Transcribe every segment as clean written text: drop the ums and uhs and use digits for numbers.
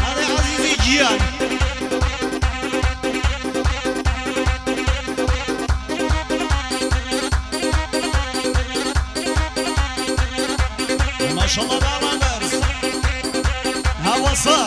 ئەڵێ عەزیزی گیان. ماشەڵڵا باڵا بەرز هاوەسا.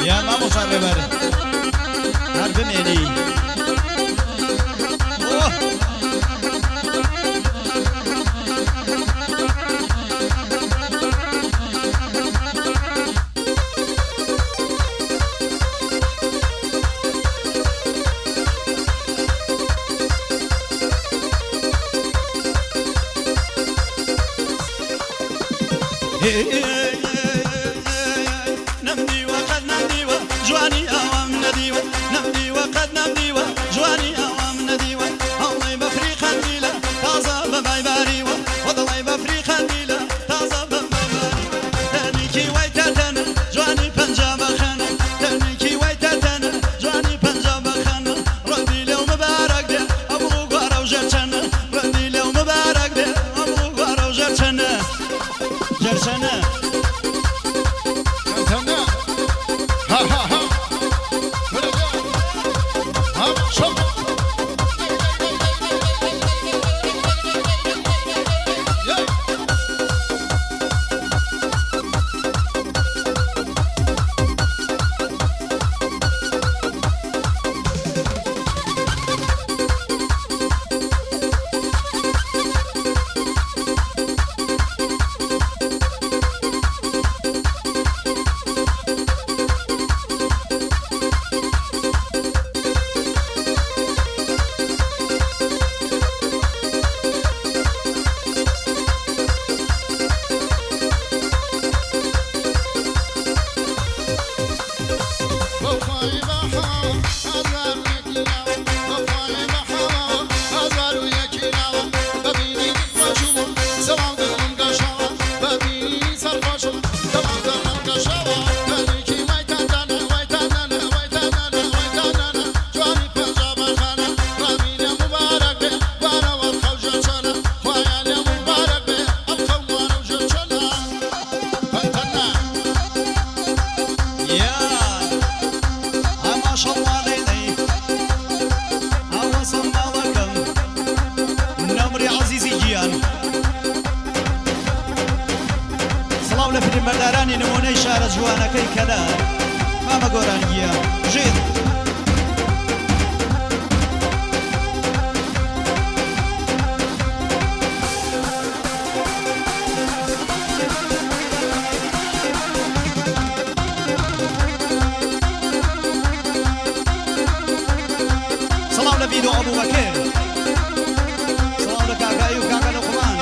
یا مامۆستا ڕێبەر هەر بمێنی. ئۆه. نەمدیوە قەت نەمدیوە جوانی ئاوام نەدیوە، نەمدیوە قەت نەمدیوە جوانی ئاوام نەدیوە، هەوڵی بەفری قەندیلە تازە بە بای باریوە، وەدڵی بەفری قەندیلە تازە بە بای باریوە، تەنیکی وای تەتەنە جوانی پەنجا بەخەنە، تەنیکی وای تەتەنە جوانی پەنجا بەخەنە، ڕەندی لەو مبارەک بێ ئەبڵ و گوارە و ژەرچەنە، ڕەندی لەو مبارەک بێ ئەبڵ و گوارە و ژەرچەنە ژەرچەنە. سڵاو لە فیلمبەردارانی نمونەی شارە جوانەکەی کەلار مامە گۆران گیان بژیت. سڵاو لە ڤیدۆ ئەبوبەکر، سڵاو لە کاکە ئەیوب کاکە لوقمان.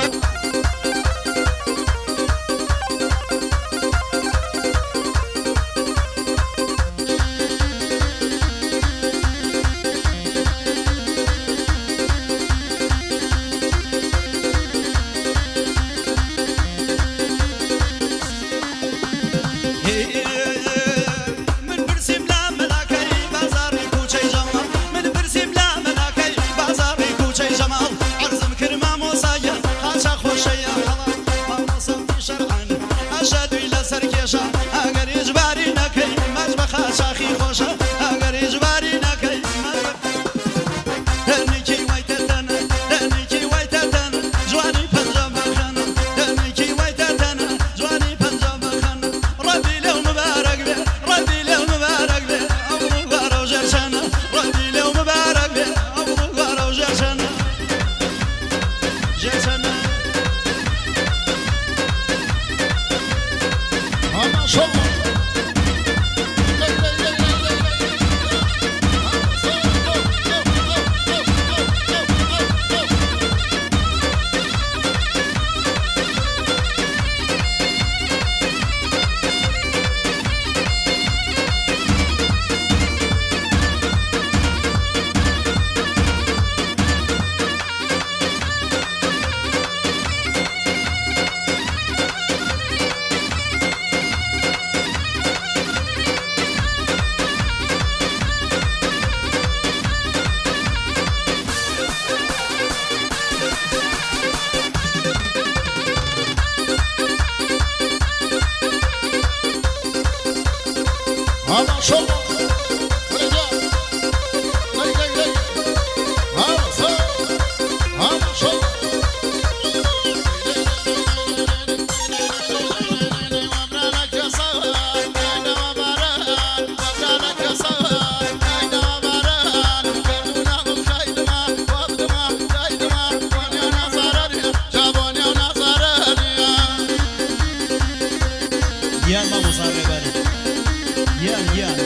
گیان مامۆستا ڕێبەر گیان گیان.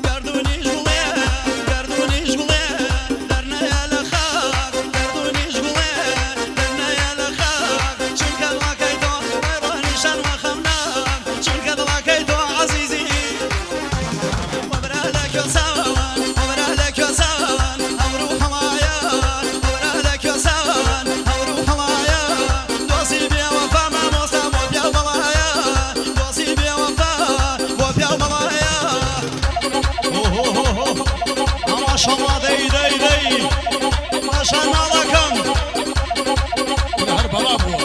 گەردوونیش گوڵێ گەردوونیش گوڵێ دەرنەیە لە خاک گەردوونیش گوڵێ دەرنەیە لە خاک چونکە دڵەکەی تۆ ڕۆنیشان وە خەمناک چونکە دڵەکەی تۆ عەزیزی وەبرا لە کوێسان وەبرا لە کوێسان هەور و هەوایە وەبرا لە کوێسان هەور و هەوایە دۆستی بێوەفا مامۆستا بۆ پیاو بەڵایە دۆستی بێوەفا بۆ پیاو بەڵایە. ماشەڵڵا دەی دەی دەی پاشان ماڵەکەم. هەر بەڵا بووە.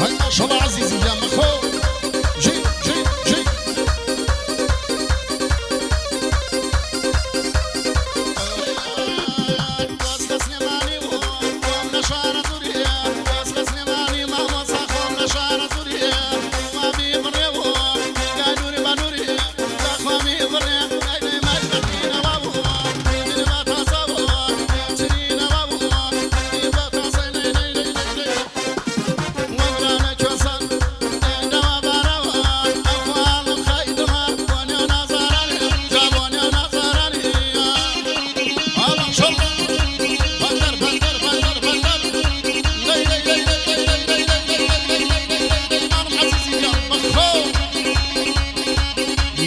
هاي ما شاء الله عزيزي يا مخو جي جي جي.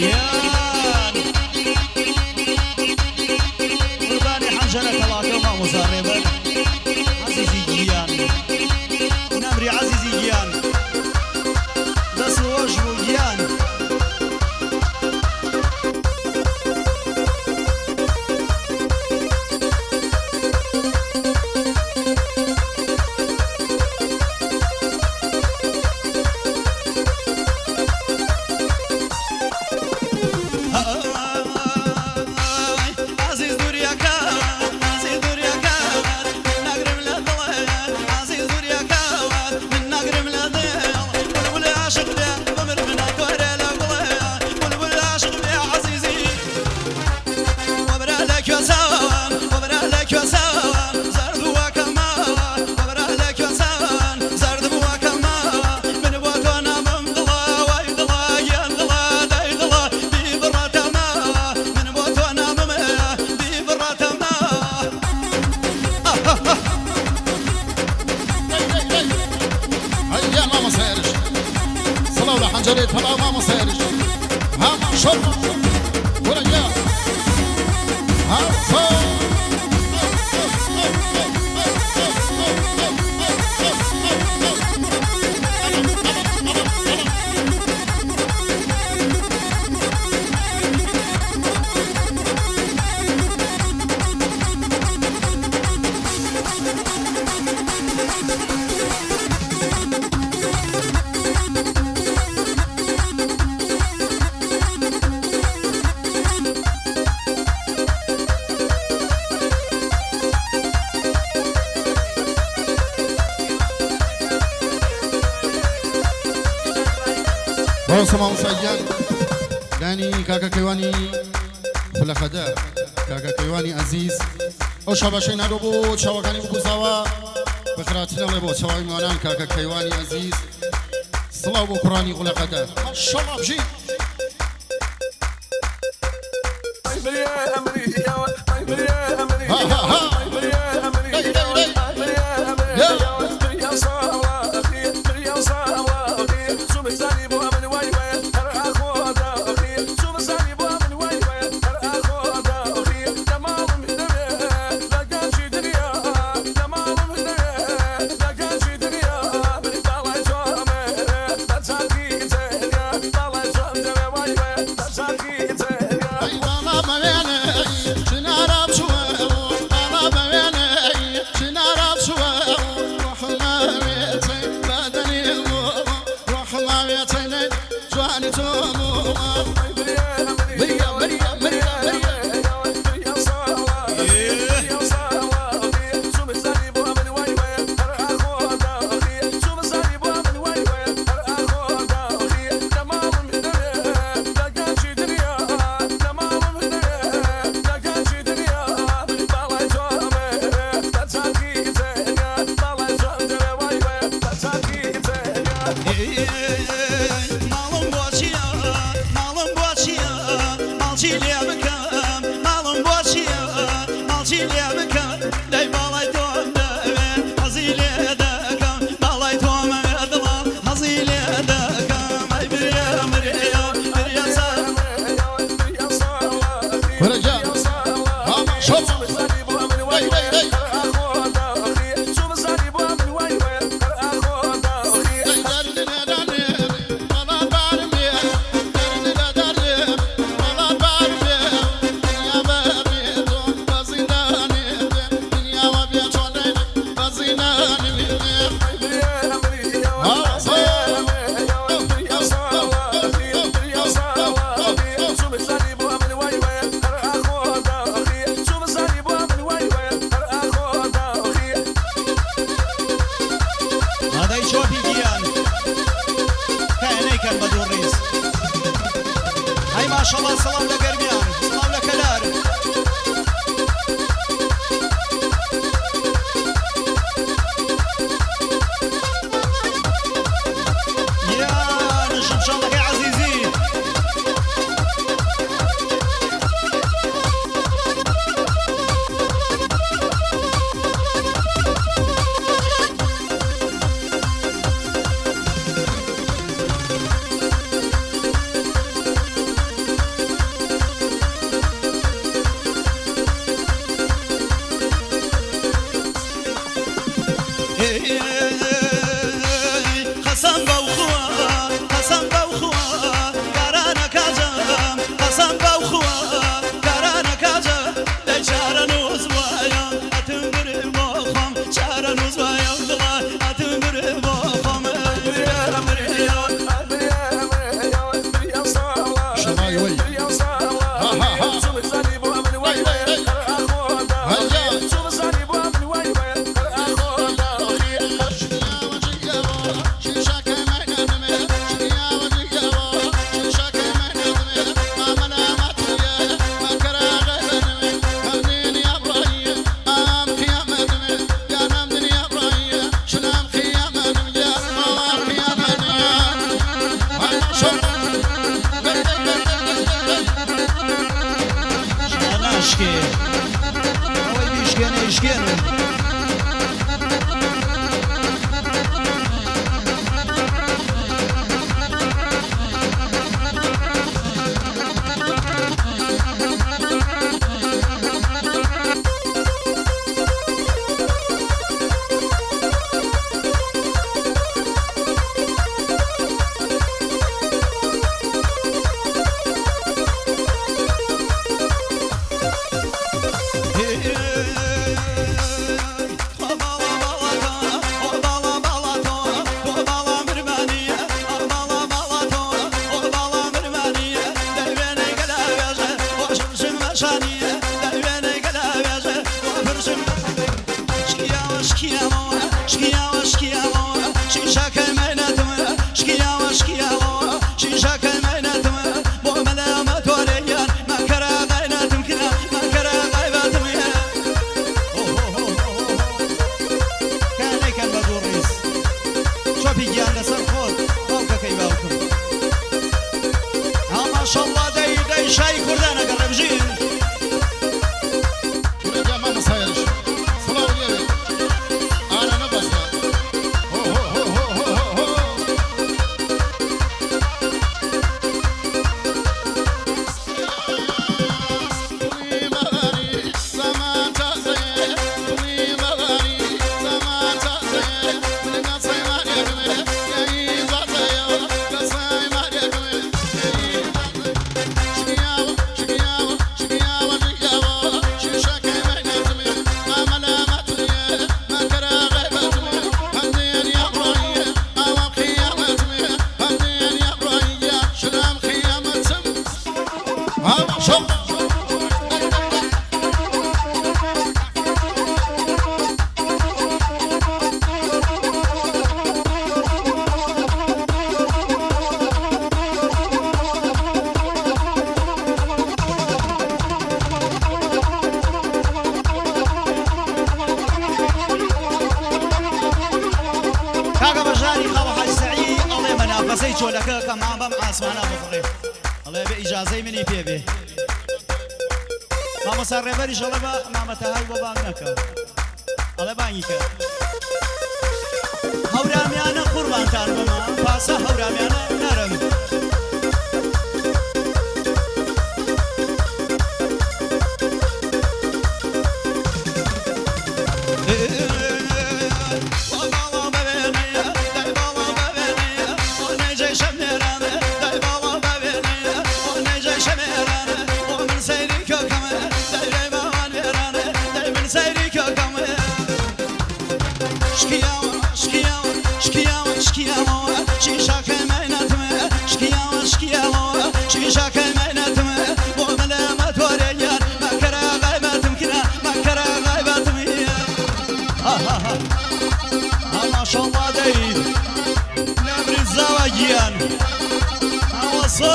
گیان قوربانی حەنجەرە کەڵاکە مامۆستا ڕێبەر عەزیزی گیان نەمری عەزیزی گیان دەست خۆش بوو گیان. عزیز دوریەکان عزیز دوریەکان من ناگرم لە دڵێ عزیز دوریەکان من ناگرم لە دڵ بولبول عاشق بێ بمر من تۆرێ لە گوڵێ بولبول عاشق بێ عەزیزی وەبرا لە کوێسان وەبرا لە کوێسان زەرد بووە کەمە وەبرا لە کوێسان زەرد بووە کەمە من بۆ تۆ نامم دڵە وای دڵە گیان دڵە دای دڵە بیبڕەتەمە من بۆ تۆ نامم بیبڕەتەمە. هيا ماما سيرش صلاة ولا حنجريت هلا ماما سيرش ها ما شاء الله ورجع ها. ڕۆسە مامۆستا گیان دانی کاکە کەیوانی خولەخەدە کاکە کەیوانی ئەزیز ئەو شاباشەی نادۆ بۆ چاوەکانی بگوزاوە بەخراتنەڵێ بۆ چاوی میوانان کاکە کەیوانی ئەزیز سڵاو بۆ کوڕانی غولەقەدە ماشەڵا بژی. ها ها ها دەی دەی دەی یا. ئەی باڵا بەوێنەی چنارا بچووە باڵا بەوێنەی چنارا بچووە ڕۆحم ئاوێتەی بەدەنی ڕۆحم ئاوێتەی لەی جوانی تۆم بریا بریا بریا بریا. ماڵم بۆ چییە ماڵم بۆ چییە ماڵچی لێ بکەم ماڵم بۆ چییە ماڵچی لێ بکەم دەی باڵای تۆم دەوێ حەزی لێ دەکەم باڵای تۆمەوێ دڵم حەزی لێ دەکەم ئەی بریا مریا بریا سەر. وەرە گیان ها شۆڕ دەی دەی دەی دەی دەردی لێ دەردێ وەڵات بارم بێ دەردی لێ دەردێ وەڵات بارم بێ دنیا بەبێ تۆ بە زیندانی بێ دنیا وەبێ تۆ دەی بە زیندانی بێ ها ئادای چۆپی گیان تکایە نەیکەن بە دوو ڕیز. هەی ماشەڵا سڵاو لە گەرمیان سڵاو لە کەلار. یان شمشاڵەکەی عەزیزی. قەسەم بەو خوا قەسەم بەو خوا کارانە کاجەم قەسەم بەو خوا کارانە کاجەم دەی چارەنووس وایە ئەتم برێ بۆ خۆم چارەنووس وایە دڵە ئەتم برێ بۆ خۆم شەڵای وەی ها ها ها دەی دەی دەی هەیا. ناشکێ ئەوەی بیشکێنە ئیشکێنن. چۆلەکە کە مام بەم ئاسمانە بفڕێ، ئەڵێ بێ ئیجازەی منی پێ بێ. مامۆستا ڕێبەریش ئەڵێ بە مامە تەهای بۆ بانگ نەکە، ئەڵێ بانگی کە. هەورامیانە قوربانتان بم، پاسە هەورامیانە نەرم. ماشاءالله دەی نەمری زاوا گیان ئاوەسا.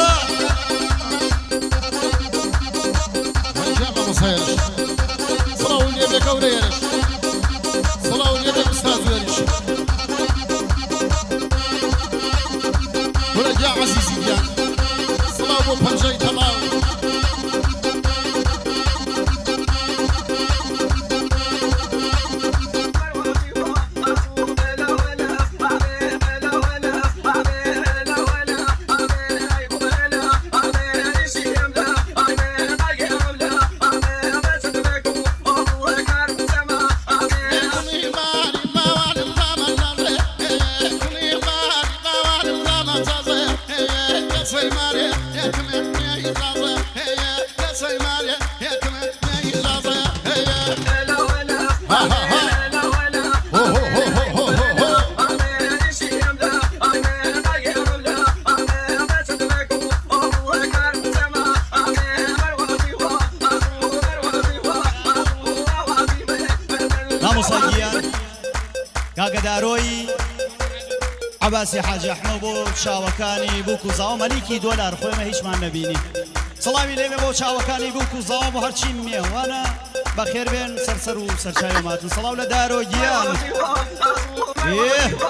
هەنجا مامۆستا هێرش، سڵاو لێ بێ گەورە هێرش، سڵاو لێ بێ ئوستاز هێرش. کورە گیا عەزیزی گیان، سڵاو بۆ پەنجەی تەڵاو. مامۆستا گیان، کاکەدارۆی عەباسی حاجی ئەحمە بۆ چاوەکانی بووک و زاوە مەلیکی دۆلار، خۆێمە هیچمان نەبینی. سڵاوی لێبێ بۆ چاوەکانی بووک و زاوە بۆ هەرچی مێوانە، بەخێر بێن سەرسەر و سەرچاوی ماتن. سڵاو لە دارۆ گیان. ئێ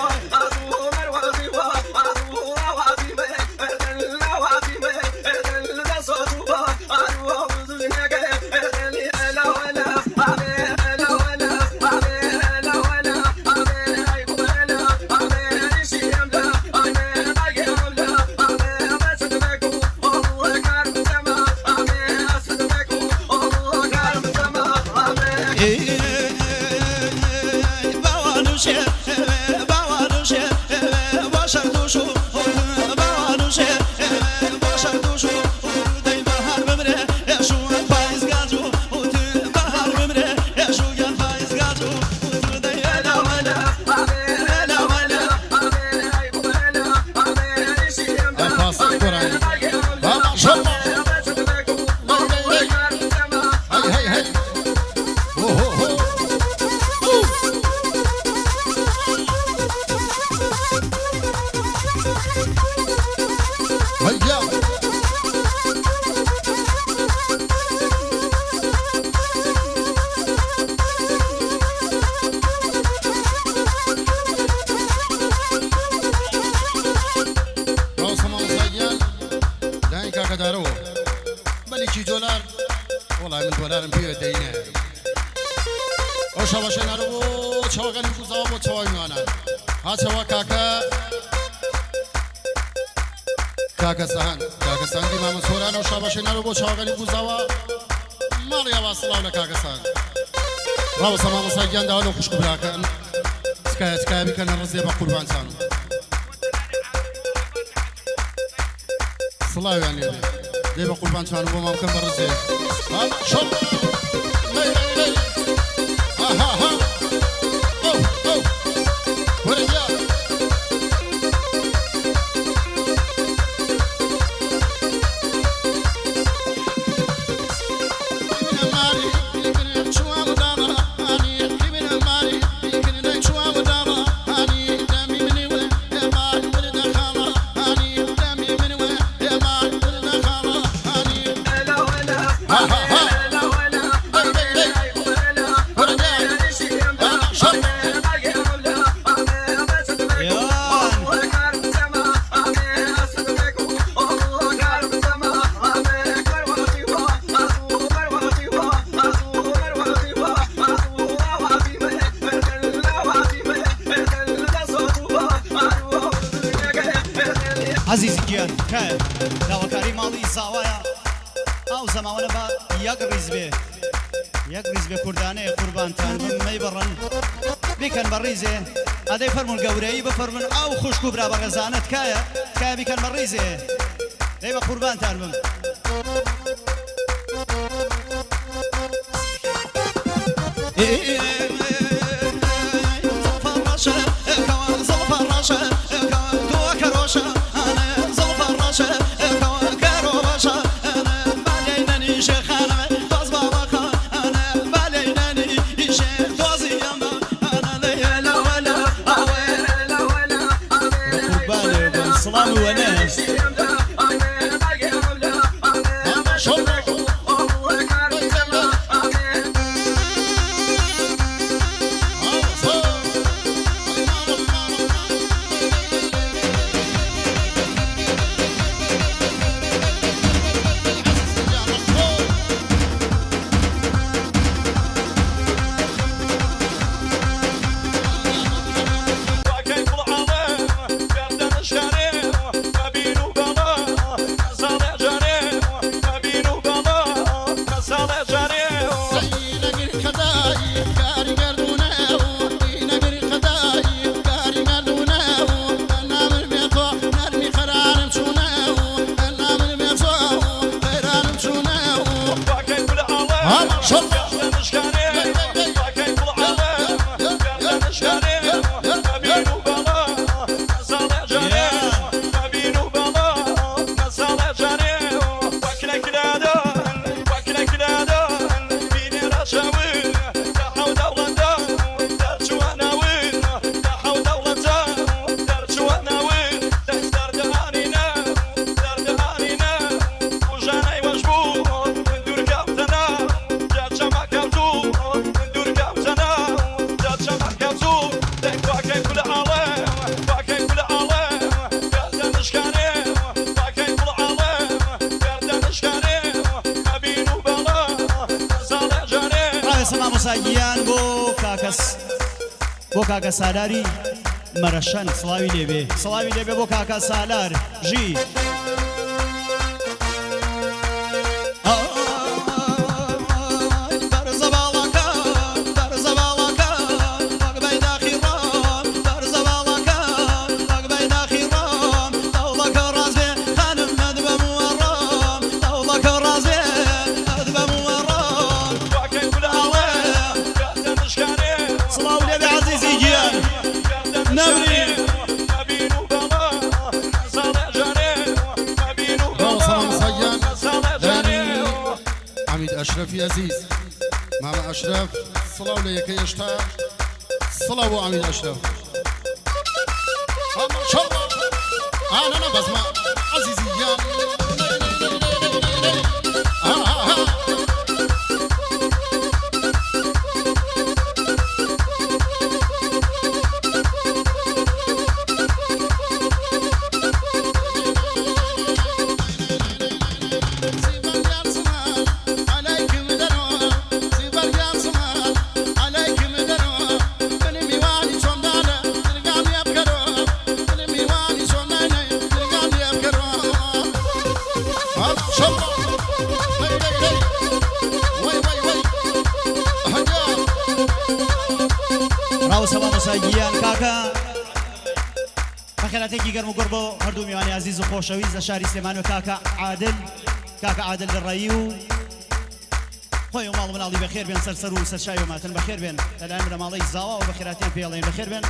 کاکەدارەوە مەلیکی دۆلار، وەڵای من دۆلارم پێ دەینێ. ئەو شەوەشە نارە بۆ چاوەکانی کوزاوە بۆ چاوی میوانان. هاچەوە کاکە کاکە سەهەند، کاکە سەهەندی مامە سۆرانە و شابەشەی نارە بۆ چاوەکانی کوزاوە ماڵی ئەوا. سڵاو لە کاکە سەهەند. ڕاوەسە مامۆستا گیان، داوا لە خوشک و براکان تکایە تکایە بیکەنە ڕزێ بە قوربانتان. سڵاویان لێ بێ، لێ بە قوربانتان بۆ مام بکەن بە ڕزێ. شەڵ لەی لەی لەی ها ها ها ئەو ئەو وەرە گیا. عەزیزی گیان تکایە داواکاری ماڵی زاوایە ئاو زەماوەنە با یەک ڕیز بێ یەک ڕیز بێ کوردانەیە قوربانتان بم مەیبڕن بیکەن بە ڕیزێ ئەدەی فەرموون گەورەیی بفەرموون ئاو خوشک و برا بەڕێزانە تکایە تکایە بیکەن بە ڕیزێ دەی بە قوربانتان بم. مامۆستا گیان بۆ کاکەس بۆ کاکە سالاری مەرەشەن سڵاوی لێبێ سڵاوی لێبێ بۆ کاکە سالار ژی. ئەشرەفی ئەزیز مامە ئەشرەف سڵاو لە یەکەی هێشتا سڵاو بۆ عەمید ئەشرەف ئانەنە بەزمە عەزیزی گیان. ڕاوسە مامۆستا گیان کاکە بەخێراتێکی گەرم و گوڕ بۆ هەردوو میوانی ئازیز و خۆشەویست لە شاری سلێمان و کاکە عادل کاکە عادل دڕایی و خۆی و ماڵ مناڵی بەخێر بێن سەر سەر و سەرچاوی و ماتن بەخێر بێن لەلایەن بنەماڵەی زاوا و بەخێراتیان پێڵێن بەخێر بێن.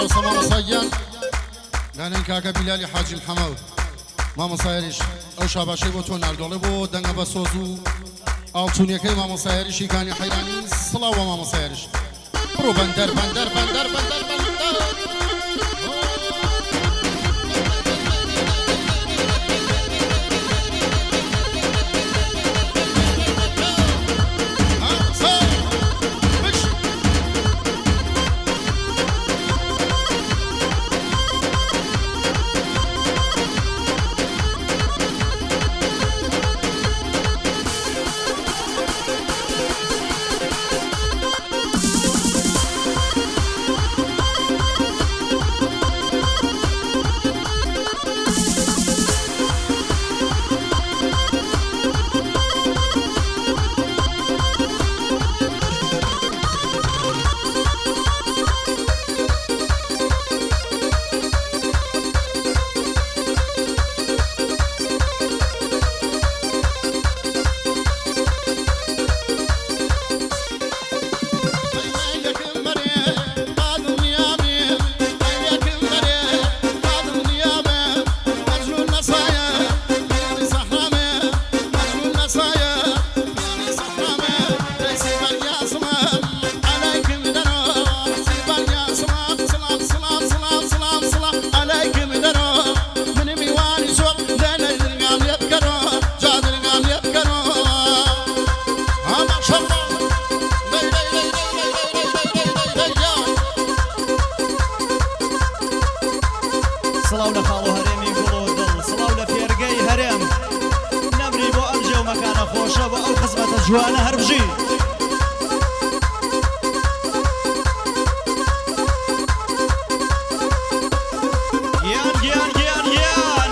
ڕاوەستە مامۆستا گیان. لانەی کاکە بیلالی حاجی محەمەد مامۆستا هێریش ئەو شاباشەی بۆ تۆ ناردۆڵێ بۆ دەنگە بە سۆز و ئاڵتونیەکەی مامۆستا هێریشی کانی حەیرانی سڵاو بۆ مامۆستا هێریش بڕۆ بەندەر بەندەر بەندەر بەندەر بەندەر. سڵاو لە خاڵ و هەرێمی گوڵ و دڵ، سڵاو لە فێرگەی هەرێم، نەمری بۆ ئەم جێ و مەکانە خۆشە، بۆ ئەو خزمەتە جوانە هەر بژی. گیان گیان گیان گیان.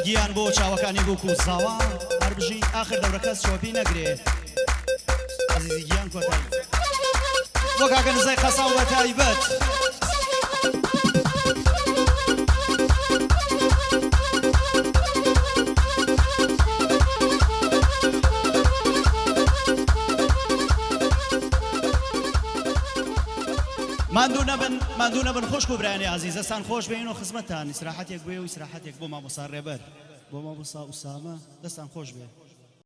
گیان بۆ چاوەکانی بووک و زاوا هەربژی ئاخر دەورەکەس چۆپی نەگرێ عەزیزی گیان کۆتایی بۆ کاکە نزای قەساو بە تایبەت. ماندوو نەبن ماندوو نەبن خوشک و برایانی ئازیز دەستان خۆش بێن و خزمەتتان ئیسراحەتێک بێ و ئیسراحەتێک بۆ مامۆستا ڕێبەر بۆ مامۆستا ئوسامە دەستان خۆش بێ.